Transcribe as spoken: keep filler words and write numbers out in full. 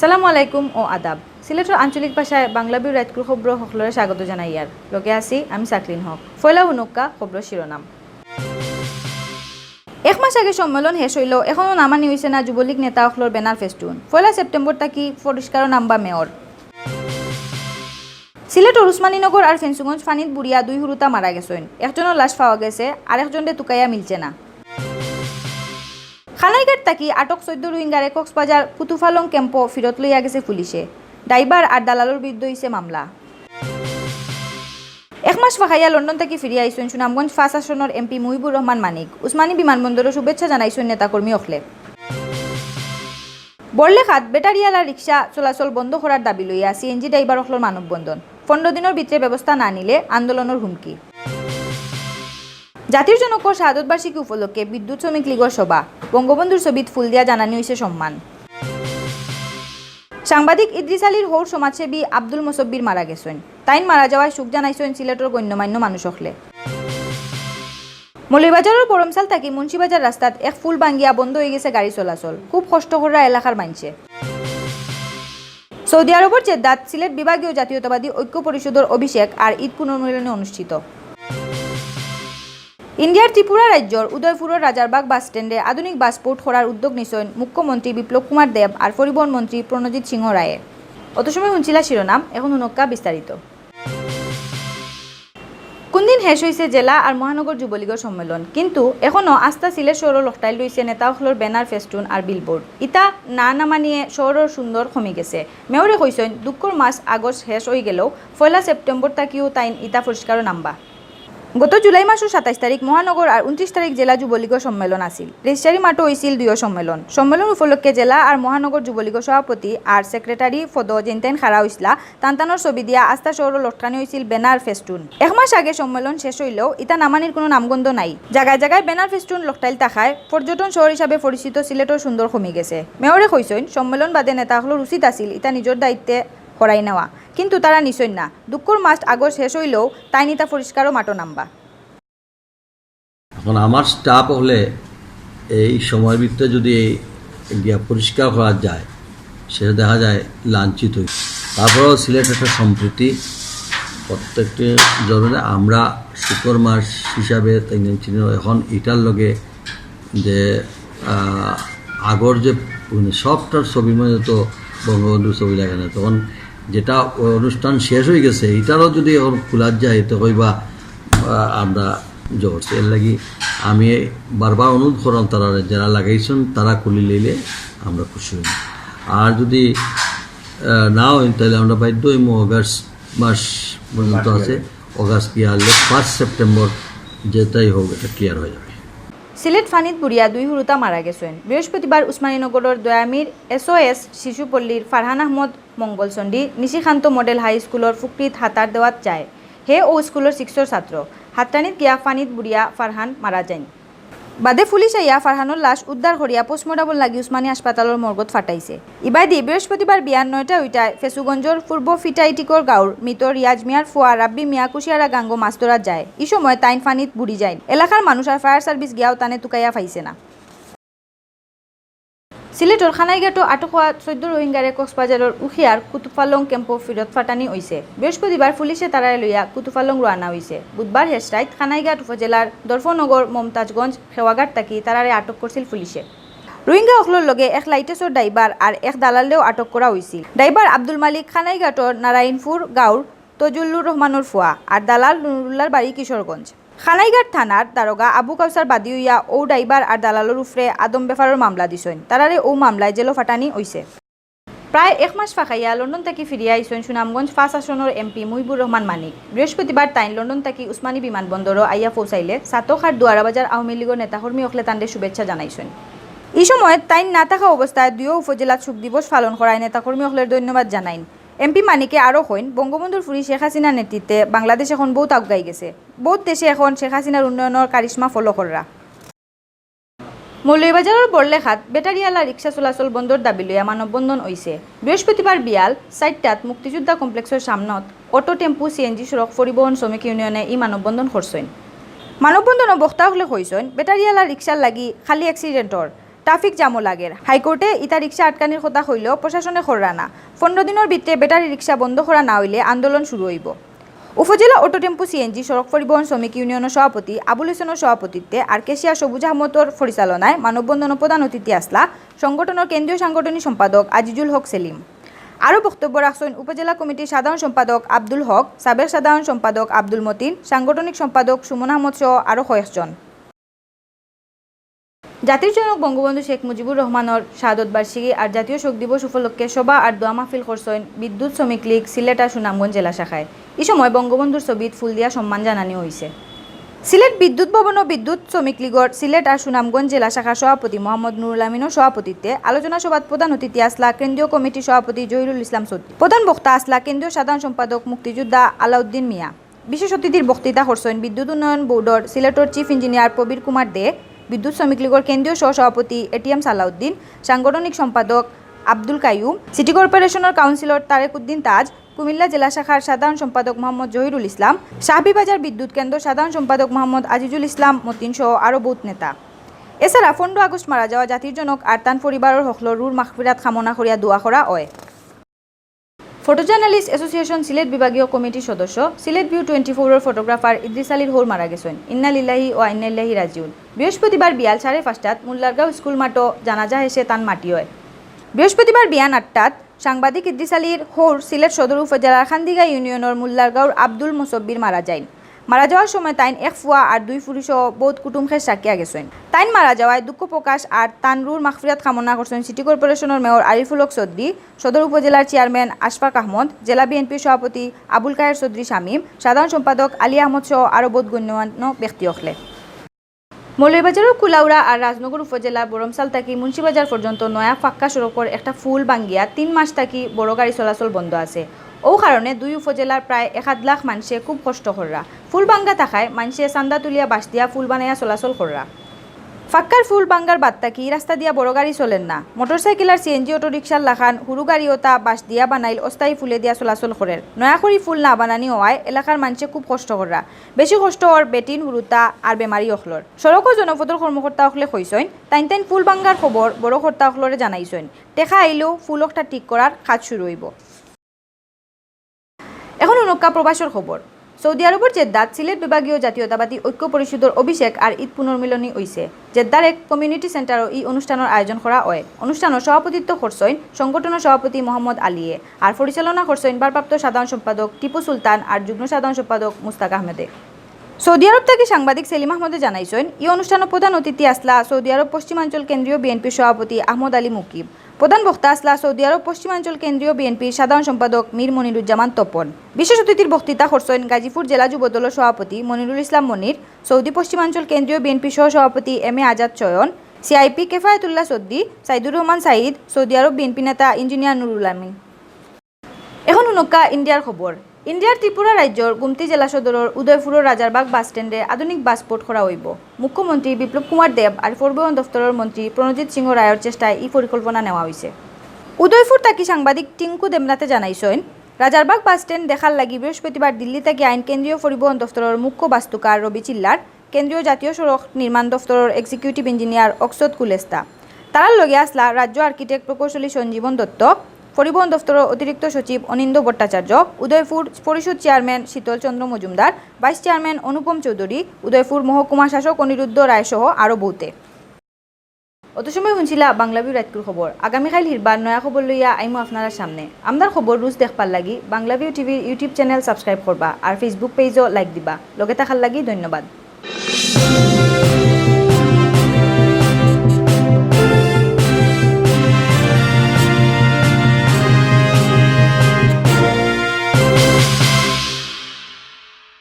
আসসালামু আলাইকুম ও আদাব। সিলেটর আঞ্চলিক ভাষায় বাংলা ভিউ রাইতকুর খবর হকলরে স্বাগত জানাইয়ার। লগে আছি আমি সাকলিন হক। পয়লা হুনুক্কা খবর শিরোনাম। এক মাস আগে সম্মেলন শেষ অইলেও এখনো নামানি অইছে না যুবলীগ নেতা অকলর ব্যানার ফেস্টুন। পয়লা সেপ্টেম্বর থাকি পরিষ্কারও নামবা মেয়র। সিলেটর উসমানীনগর আর ফেঞ্চুগঞ্জ ফানিত বুড়িয়া দুই হুরুতা মারা গেছইন। একজনর লাশ পাওয়া গেছে, আরেকজনরে তুকাইয়া মিলছে না। কানাইঘাট থাকি আটক চৌদ্দ রোহিঙ্গারে কক্সবাজার কুতুফালং ক্যাম্পো ফিরত লইয়া গেছে পুলিশে। ড্রাইভার আর দালালর বিরুদ্ধে অইছে মামলা। এক মাস ফাকাইয়া লন্ডন থাকি ফিরিয়া আইছইন সুনামগঞ্জ পাঁচ আসনর এমপি মুহিবুর রহমান মানিক। উসমানী বিমানবন্দরো শুভেচ্ছা জানাইছইন নেতাকর্মী অকলে। বড়লেখাত ব্যাটারিআলা রিক্সা চলাচল বন্ধ করার দাবি লইয়া সিএনজি ড্রাইভার অকলর মানববন্ধন। পনেরো দিনর ভিতরে ব্যবস্থা না নিলে আন্দোলনর হুমকি। জাতির জনকর শাহাদত বার্ষিকী উপলক্ষে বিদ্যুৎ শ্রমিক লীগর সভা। বঙ্গবন্ধুর ছবিত ফুল দিয়া জানানি অইছে সম্মান। সাংবাদিক ইদ্রিস আলীর হউর সমাজসেবী আব্দুল মোসব্বির মারা গেছইন। তাইন মারা যাওয়ায় শোক জানাইছইন সিলেটর গণ্যমান্য মানুষ অকলে। মৌলভীবাজারর বড়মশাল থাকি মুন্সিবাজার রাস্তাত এক পুল ভাঙ্গিয়া বন্ধ অইগেছে গাড়ি চলাচল। খুব কষ্ট কররা এলাকার মানষে। সৌদি আরবর জেদ্দাত সিলেট বিভাগীয় জাতীয়তাবাদী ঐক্য পরিষদর অভিষেক আর ঈদ পুনর্মিলনী অনুষ্ঠিত। ইন্ডিয়ার ত্রিপুরা রাজ্যর উদয়পুরর রাজারবাগ বাস স্ট্যান্ডে আধুনিক বাস পোর্ট করার উদ্যোগ নিছইন মুখ্যমন্ত্রী বিপ্লব কুমার দেব আর পরিবহন মন্ত্রী প্রণজিৎ সিংহ রায়ে। অত সময় হুনছিলা শিরোনাম, এখন হুনক্কা বিস্তারিত। কুনদিন শেষ অইছে জেলা আর মহানগর যুবলীগর সম্মেলন, কিন্তু এখনো আস্তা সিলেট শহরো লটকাইল রইছে নেতা অকলর ব্যানার, ফেস্টুন আর বিলবোর্ড। ইতা না নামানিয়ে শহরর সুন্দর কমি গেছে। মেয়রে কইছইন, দুঃখর মাস আগস্ট শেষ অইগেলেও পয়লা সেপ্টেম্বর থাকিউ তাইন ইতা পরিষ্কারও নামবা। গত জুলাই মাসর সাতাইশ তারিখ মহানগর আর ঊনত্রিশ তারিখ জেলা যুবলীগর সম্মেলন আছিল। রেজিস্ট্রারি মাঠো অইছিল দুইও সম্মেলন। সম্মেলন উপলক্ষে জেলা আর মহানগর যুবলীগর সভাপতি আর সেক্রেটারি পদো যেইন তাইন খাড়া অইছলা, তান তানর ছবি দিয়া আস্তা শহরো লটকানি অইছিল ব্যানার, ফেস্টুন। এক মাস আগে সম্মেলন শেষ অইলেও ইতা নামানির কুনু নামগন্ধ নাই। জাগায় জাগায় ব্যানার, ফেস্টুন লটকাইল থাকায় পর্যটন শহর হিসাবে পরিচিত সিলেটর সুন্দর কমি গেছে। মেয়রে কইছইন, সম্মেলন বাদে নেতা অকলর উচিত আছিল ইতা নিজর দায়িত্বে করাই নেওয়া, কিন্তু তারা নিছইন না। দুঃখর মাস আগস্ট শেষ অইলেও তাইন ইতা পরিষ্কারও মাঠো নামবা। এখন আমার স্টাফ অকলে এই সময়ের ভিতরে যদি এই গিয়া পরিষ্কার করা যায়, সেটা দেখা যায় লাঞ্ছিত হই। তারপরেও সিলেট একটা সম্প্রীতি, প্রত্যেকটি জনগণে আমরা শুকর মাস হিসাবে তিন দিন চিনি। এখন ইটার লগে যে, আহ, আগর যে, মানে, সবটার ছবির মধ্যে তো বঙ্গবন্ধুর ছবি লাগে না, তখন যেটা অনুষ্ঠান শেষ হয়ে গেছে, এটারও যদি এখন খোলা যায়, তো কইবা, আহ, আমরা জোর। এর লাগি আমি বারবার অনুরোধ করাম, তারা যারা লাগাইছেন, তারা খুলি লইলে আমরা খুশি হই। আর যদি, আহ, না হয়, তাহলে আমরা বাধ্য হইমু। অগাস্ট মাস পর্যন্ত আছে, অগাস্ট ক্লিয়ার হলে ফার্স্ট সেপ্টেম্বর যেটাই হোক, এটা ক্লিয়ার হয়ে যাবে। সিলেট ফানিত বুড়িয়া দুই হুরুতা মারা গেছইন। বৃহস্পতিবার উসমানীনগরর দয়ামির এসওএস শিশুপল্লীর ফারহান আহমদ মঙ্গলচণ্ডী নিশিকান্ত মডেল হাই স্কুলর পুকুরিত হাতার দেওয়াত যায়। হে অউ স্কুলর সিক্সর ছাত্র। হাতটানিত গিয়া ফানিত বুড়িয়া ফারহান মারা যাইন। বাদে পুলিশ আইয়া ফারহানর লাশ উদ্ধার করিয়া পোস্টমর্টমর লাগি উসমানী হাসপাতালর মর্গত ফাটাইছে। ইবাদি বৃহস্পতিবার বিয়ান নয়টা উইটায় ফেঞ্চুগঞ্জর পূর্ব ফিটাইটিকর গাঁওর মৃত রিয়াজ মিয়ার ফুয়া রাব্বি মিয়া কুশিয়ারা গাঙ্গো মাছ ধরাত যায়। ই সময় তাইন ফানিত বুড়ি যাইন। এলাকার মানুষ আর ফায়ার সার্ভিস গিয়াও তানে তুকাইয়া পাইছে না। সিলেটর কানাইঘাটো আটক অওয়া চৌদ্দ রোহিঙ্গারে কক্সবাজারর উখিয়ার কুতুফালং ক্যাম্পো ফিরত ফাটানি অইছে। বৃহস্পতিবার পুলিশে তারারে লইয়া কুতুফালং রওয়ানা অইছে। বুধবার হেশরাইত কানাইঘাট উপজেলার দর্পনগর মমতাজগঞ্জ খেওয়াঘাট থাকি তারারে আটক করছিল পুলিশে। রোহিঙ্গা অকলর লগে এক লাইটেসর ড্রাইভার আর এক দালালরেও আটক করা অইছিল। ড্রাইভার আব্দুল মালিক কানাইঘাটর নারায়ণপুর গাঁওর তজুল্লুর রহমানর ফুয়া আর দালাল নুরুল্লাহর বাড়ি কিশোরগঞ্জ। কানাইঘাট থানার দারোগা আবু কাউসার বাদী অইয়া অউ ড্রাইভার আর দালালর উপরে আদম বেফারর মামলা দিছইন। তারারে অউ মামলায় জেলো ফাটানি অইছে। প্রায় এক মাস ফাকাইয়া লন্ডন থাকি ফিরিয়া আইছইন সুনামগঞ্জ পাঁচ আসনর এমপি মুহিবুর রহমান মানিক। বৃহস্পতিবার তাইন লন্ডন থাকি উসমানী বিমানবন্দরো আইয়া পৌঁছাইলে ছাতক আর দুয়ারাবাজার আওয়ামী লীগর নেতাকর্মী অকলে তানরে শুভেচ্ছা জানাইছইন। ই সময় তাইন না থাকা অবস্থায় দুইও উপজেলাত শোক দিবস পালন করায় নেতাকর্মী অকলরে ধন্যবাদ জানাইন। এমপি মানিকে আরও কইন, বঙ্গবন্ধুর ফুরি শেখ হাসিনার নেতৃত্বে বাংলাদেশ এখন বউত আগুয়াই গেছে। বউত দেশে এখন শেখ হাসিনার উন্নয়নর কারিশমা ফলো কররা। মৌলভীবাজারর বড়লেখাত ব্যাটারিআলা রিক্সা চলাচল বন্ধর দাবি লইয়া মানববন্ধন অইছে। বৃহস্পতিবার বিয়াল চাইরটাত মুক্তিযোদ্ধা কমপ্লেক্সর সামনত অটো, টেম্পু, সিএনজি সড়ক পরিবহন শ্রমিক ইউনিয়নে ই মানববন্ধন করছইন। মানববন্ধনো বক্তা অকলে কইছইন, ব্যাটারিআলা রিক্সার লাগি খালি অ্যাক্সিডেন্টর, ট্রাফিক জামও লাগের। হাইকোর্টে ইতা রিক্সা আটকানির কথা কইলেও প্রশাসনে কররা না। পনেরো দিনর ভিতরে ব্যাটারি রিক্সা বন্ধ করা না অইলে আন্দোলন শুরু অইবো। উপজেলা অটো টেম্পু, সিএনজি, সড়ক পরিবহন শ্রমিক ইউনিয়নর সভাপতি আবুল হোসেনর সভাপতিত্বে আর ক্যাশিয়ার সবুজ আহমদর পরিচালনায় মানববন্ধনর প্রধান অতিথি আছলা সংগঠনর কেন্দ্রীয় সাংগঠনিক সম্পাদক আজিজুল হক সেলিম। আরও বক্তব্য রাখছইন উপজেলা কমিটির সাধারণ সম্পাদক আব্দুল হক, সাবেক সাধারণ সম্পাদক আব্দুল মতিন, সাংগঠনিক সম্পাদক সুমন আহমদ সহ আরও কয়েকজন। জাতির জনক বঙ্গবন্ধু শেখ মুজিবুর রহমানর শাহাদত বার্ষিকী আর জাতীয় শোক দিবস উপলক্ষে সভা আর দোয়া মাহফিল করছইন বিদ্যুৎ শ্রমিক লীগ সিলেট আর সুনামগঞ্জ জেলা শাখায়। ই সময় বঙ্গবন্ধুর ছবিত ফুল দিয়া সম্মান জানানি অইছে। সিলেট বিদ্যুৎ ভবনও বিদ্যুৎ শ্রমিক লীগর সিলেট আর সুনামগঞ্জ জেলা শাখার সভাপতি মোহাম্মদ নুরুল আমিনর সভাপতিত্বে আলোচনা সভাত প্রধান অতিথি আছলা কেন্দ্রীয় কমিটির সভাপতি জহিরুল ইসলাম চৌধুরী। প্রধান বক্তা আছলা কেন্দ্রীয় সাধারণ সম্পাদক মুক্তিযোদ্ধা আলাউদ্দিন মিয়া। বিশেষ অতিথির বক্তৃতা করছইন বিদ্যুৎ উন্নয়ন বোর্ডর সিলেটর চিফ ইঞ্জিনিয়ার প্রবীর কুমার দে, বিদ্যুৎ শ্রমিক লীগর কেন্দ্রীয় সহসভাপতি এটিএম সালাউদ্দিন, সাংগঠনিক সম্পাদক আব্দুল কাইয়ুম, সিটি কর্পোরেশনর কাউন্সিলর তারেক উদ্দিন তাজ, কুমিল্লা জেলা শাখার সাধারণ সম্পাদক মোহাম্মদ জহিরুল ইসলাম, সাহাবিবাজার বিদ্যুৎ কেন্দ্র সাধারণ সম্পাদক মোহাম্মদ আজিজুল ইসলাম মতিন সহ আরও বউত নেতা। এছাড়া পনেরো আগস্ট মারা যাওয়া জাতির জনক আর তান পরিবারর হকলর রুহর মাগফিরাত কামনা করিয়া দোয়া করা অয়। ফটো জার্নালিস্ট অ্যাসোসিয়েশন সিলেট বিভাগীয় কমিটির সদস্য, সিলেট ভিউ টোয়েন্টি ফোরর ফটোগ্রাফার ইদ্রিস আলীর হউর মারা গেছইন। ইন্না লিল্লাহি ওয়া ইন্না ইলাইহি রাজিউন। বৃহস্পতিবার বিয়াল সাড়ে পাঁচটাত মুল্লারগাঁও স্কুল মাঠো জানাজা শেষে তান মাটি অয়। বৃহস্পতিবার বিয়ান আটটাত সাংবাদিক ইদ্রিস আলীর হউর সিলেট সদর উপজেলার খান্দিগা ইউনিয়নর মুল্লারগাঁওর আব্দুল মুসব্বির মারা যাইন। মারা যাওয়ার সময় তাইন এক ফুয়া আর দুই ফুরিসহ বউত কুটুম খেশ রাখিয়া গেছইন। তাইন মারা যাওয়ায় দুঃখ প্রকাশ আর তান রুহর মাগফিরাত কামনা করছইন সিটি কর্পোরেশনর মেয়র আরিফুল হক চৌধুরী, সদর উপজেলার চেয়ারম্যান আশফাক আহমদ, জেলা বিএনপির সভাপতি আবুল কায়ের চৌধুরী শামীম, সাধারণ সম্পাদক আলী আহমদ সহ আরও বউত গণ্যমান্য ব্যক্তি অকলে। মৌলভীবাজারর কুলাউড়া আর রাজনগর উপজেলার বরমসাল থাকি মুন্সিবাজার পর্যন্ত নয়া পাক্কা সড়কর একটা ফুল ভাঙ্গিয়া তিন মাস থাকি বড় গাড়ি চলাচল বন্ধ আছে। অউ কারণে দুই উপজেলার প্রায় এক আধ লাখ মানষে খুব কষ্ট কররা। ফুল ভাঙ্গা থাকায় মানষে চান্দা তুলিয়া বাঁশ দিয়া ফুল বানাইয়া চলাচল কররা। পাক্কার ফুল ভাঙ্গার বাদ থাকি রাস্তা দিয়া বড় গাড়ি চলের না। মোটরসাইকেল আর সিএনজি অটোরিকশার লাখান হুরু গাড়িও তা বাঁশ দিয়া বানাইল অস্থায়ী ফুলে দিয়া চলাচল করের। নয়া করি ফুল না বানানি হওয়ায় এলাকার মানষে খুব কষ্ট কররা। বেশি কষ্ট অর বেটিন, হুরুতা আর বেমারি অকলর। সড়ক ও জনপদর কর্মকর্তা অকলে কইছইন, তাইন তাইন ফুল ভাঙ্গার খবর বড় কর্তা অকলরে জানাইছইন। টেকা আইলেও ফুল অকটা ঠিক করার কাজ শুরু অইবো। এখন হুনউক্কা প্রবাসর খবর। সৌদি আরবর জেদ্দাত সিলেট বিভাগীয় জাতীয়তাবাদী ঐক্য পরিষদর অভিষেক আর ঈদ পুনর্মিলনী অইছে। জেদ্দার এক কমিউনিটি সেন্টারো ই অনুষ্ঠানর আয়োজন করা অয়। অনুষ্ঠানর সভাপতিত্ব করছইন সংগঠনর সভাপতি মোহাম্মদ আলীয়ে, আর পরিচালনা করছইন ভারপ্রাপ্ত সাধারণ সম্পাদক টিপু সুলতান আর যুগ্ম সাধারণ সম্পাদক মুস্তাক আহমেদে। সৌদি আরব থাকি সাংবাদিক সেলিম আহমদে জানাইছইন, ই অনুষ্ঠানো প্রধান অতিথি আছলা সৌদি আরব পশ্চিমাঞ্চল কেন্দ্রীয় বিএনপির সভাপতি আহমদ আলী মুকিব। প্রধান বক্তা আছলা সৌদি আরব পশ্চিমাঞ্চল কেন্দ্রীয় বিএনপির সাধারণ সম্পাদক মীর মনিরুজ্জামান তপন। বিশেষ অতিথির বক্তৃতা করছইন গাজীপুর জেলা যুবদলর সভাপতি মনিরুল ইসলাম মনির, সৌদি পশ্চিমাঞ্চল কেন্দ্রীয় বিএনপির সহসভাপতি এম এ আজাদ চয়ন, সিআইপি কেফায়েতুল্লাহ চৌধুরী, সাইদুর রহমান সাইদ, সৌদি আরব বিএনপি নেতা ইঞ্জিনিয়ার নুরুল আমিন। এখন হুনউক্কা ইন্ডিয়ার খবর। ইন্ডিয়ার ত্রিপুরা রাজ্যর গুমতি জেলা সদরর উদয়পুরর রাজারবাগ বাস স্ট্যান্ডে আধুনিক বাস পোর্ট করা অইবো। মুখ্যমন্ত্রী বিপ্লব কুমার দেব আর পরিবহন দপ্তরর মন্ত্রী প্রণজিৎ সিংহ রায়র চেষ্টায় ই পরিকল্পনা নেওয়া অইছে। উদয়পুর থাকি সাংবাদিক টিঙ্কু দেবনাথে জানাইছইন, রাজারবাগ বাস স্ট্যান্ড দেখার লাগি বৃহস্পতিবার দিল্লি থাকি আইন কেন্দ্রীয় পরিবহন দপ্তরর মুখ্য বাস্তুকার রবি চিল্লার, কেন্দ্রীয় জাতীয় সড়ক নির্মাণ দপ্তরর এক্সিকিউটিভ ইঞ্জিনিয়ার অকসদ কুলেস্তা। তারার লগে আছলা রাজ্য আর্কিটেক্ট প্রকৌশলী সঞ্জীবন দত্ত, পরিবহন দপ্তরর অতিরিক্ত সচিব অনিন্দ্য ভট্টাচার্য, উদয়পুর পরিষদ চেয়ারম্যান শীতল চন্দ্র মজুমদার, ভাইস চেয়ারম্যান অনুপম চৌধুরী, উদয়পুর মহকুমা শাসক অনিরুদ্ধ রায় সহ আরও বউতে। অত সময় হুনছিলা বাংলা ভিউ রাইতকুর খবর। আগামীকাইল হিরবার নয়া খবর লইয়া আইমু আপনারার সামনে। আমরার খবর রুজ দেখবার লাগি বাংলা ভিউ টিভির YouTube চ্যানেল সাবস্ক্রাইব করবা আর Facebook পেজও লাইক দিবা। লগে থাকার লাগি ধন্যবাদ।